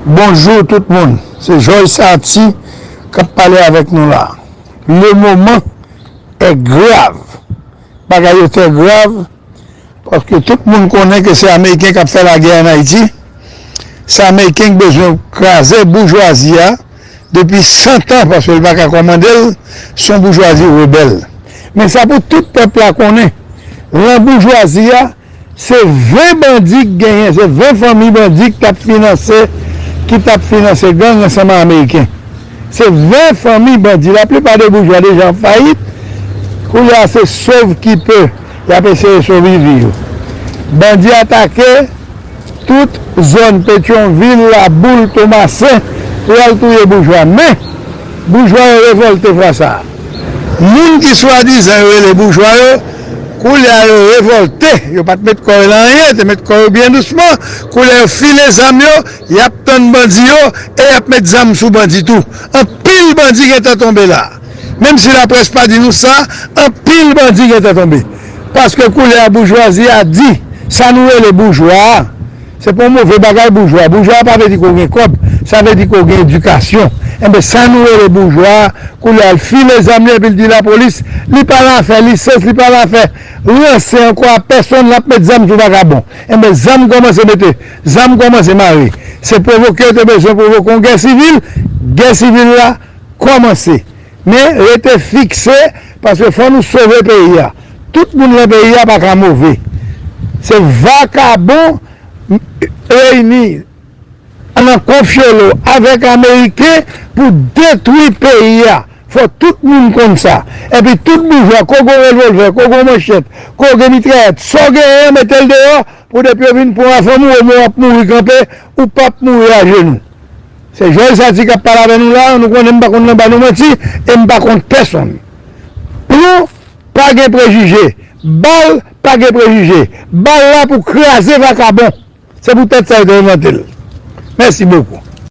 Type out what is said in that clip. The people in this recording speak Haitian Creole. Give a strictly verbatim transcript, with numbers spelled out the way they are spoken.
Bonjou tout moun, se Georges Sarti k ap pale avèk nou la. Le moment est grave. Bagay yo trè grav, paske tout moun konnen ke se Ameriken k ap fè lagè ann Ayiti. Se Ameriken k bezwen kraze boujwazi a depi san tan, paske l pa ka kòmande l, se yon boujwazi rebèl. Men sa pou tout pèp la konnen, lan boujwazi a, se ven bandi k genyen, se ven fanmi bandi k t ap finanse, ki t ap finanse gang ansanm ak Ameriken. Se ven fanmi bandi, laplipa de boujwa deja an fayit, kounye a se sov ki pe, y ap eseye sove vi yo. Bandi atake tout zòn Petyonvil, Laboul, Tomasen, pou y al touye boujwa. Men, boujwa yo revòlte fwa sa a. Moun ki swadizan yo rele boujwa yo, koulye a yo revòlte, yo pa t met kò yo nan anyen, te met kò yo byen dousman, koulye a yo file zam yo, y ap tann bandi yo, e y ap met zam sou bandi tou. Anpil bandi gentan tonbe la. Menm si laprès pa di nou sa, anpil bandi gentan tonbe. Paske koulye a boujwazi a di, sa nou rele boujwa a, se pa yon move bagay boujwa. Boujwa a pa vle di ke w gen kòb, sa vle di ke w gen edikasyon. Enben, sa nou rele boujwa a, koulye a l file zam li epi l di lapolis, li pa la fè lisans, li pa la fè ranse ankò a pèsonn, l ap met zam sou vakabon. Enben, zam kòmanse mete, zam kòmanse mare. Se pwovoke yo te bezwen pwovoke yon gè sivil, gè sivil la kòmanse. Men, rete fikse, paske fò nou sove peyi a. Tout moun lan peyi a pa ka move. Se vakabon reyini nan konfyolo avèk Ameriken pou detwi peyi a. Fò tout moun konn sa. Epi tout boujwa, ke w gen yon revòlvè, ke w gen yon manchèt, ke w gen mitrayèt, sa w genyen an, mete l deyò, pou depi yo vin pran afè w, ou w ap mouri kanpe, ou p ap mouri ajenou. Se Georges Sarti k ap pale avè nou la, nou konnen m pa konn nan ba nou manti, e m pa kont pèsonn. Plon pa gen prejije, bal pa gen prejije. Bal la pou kraze vakabon. Se poutèt sa yo te envante l. Mèsi bokou.